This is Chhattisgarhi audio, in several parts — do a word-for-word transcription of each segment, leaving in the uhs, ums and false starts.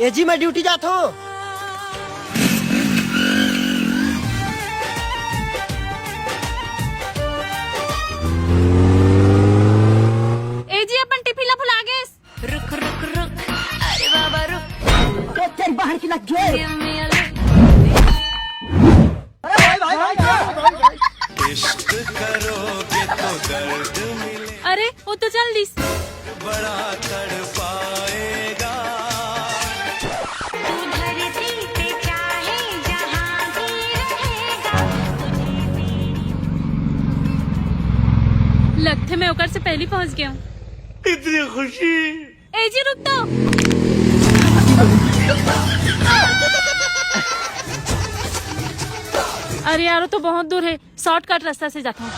ए जी, मैं ड्यूटी जात हूँ। ए जी, अपन टिफिन ला भुला गेस। रुक रुक रुक, अरे बाबा रुक। ओ तेरी बहन की लग गई। अरे, वो तो चल दिस। लगथे मैं ओकर से पहली पहुंच गया हूँ। इतनी खुशी। ए जी, रुक तो। अरे यार, वो तो बहुत दूर है, शॉर्टकट रास्ता से जाता हूँ।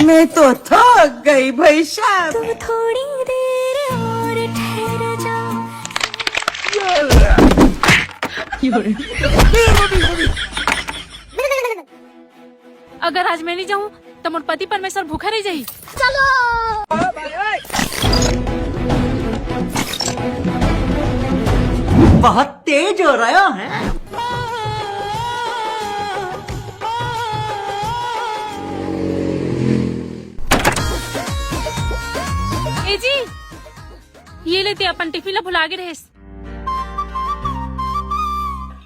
मैं तो थक गई भाई साहब। तुम थोड़ी देर और ठहर जाओ। अगर आज मैं नहीं जाऊँ, तो मोर पति परमेश्वर भूखा रह जाही। बहुत तेज हो रहा है। ए जी, ये लेते अपन टिफिन ला भुला गे रहेस।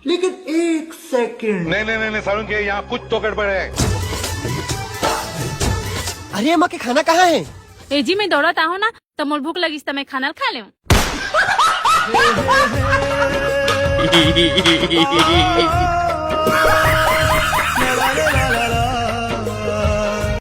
लेकिन एक सेकंड। नहीं नहीं नहीं नहीं, सारुण के यहाँ कुछ तो गड़बड़ है। अरे अम्मा, के खाना कहाँ है? ए जी, मैं दौड़त आहूँ ना, त मोर भूख लगिस त मैं खाना ल खा लेव।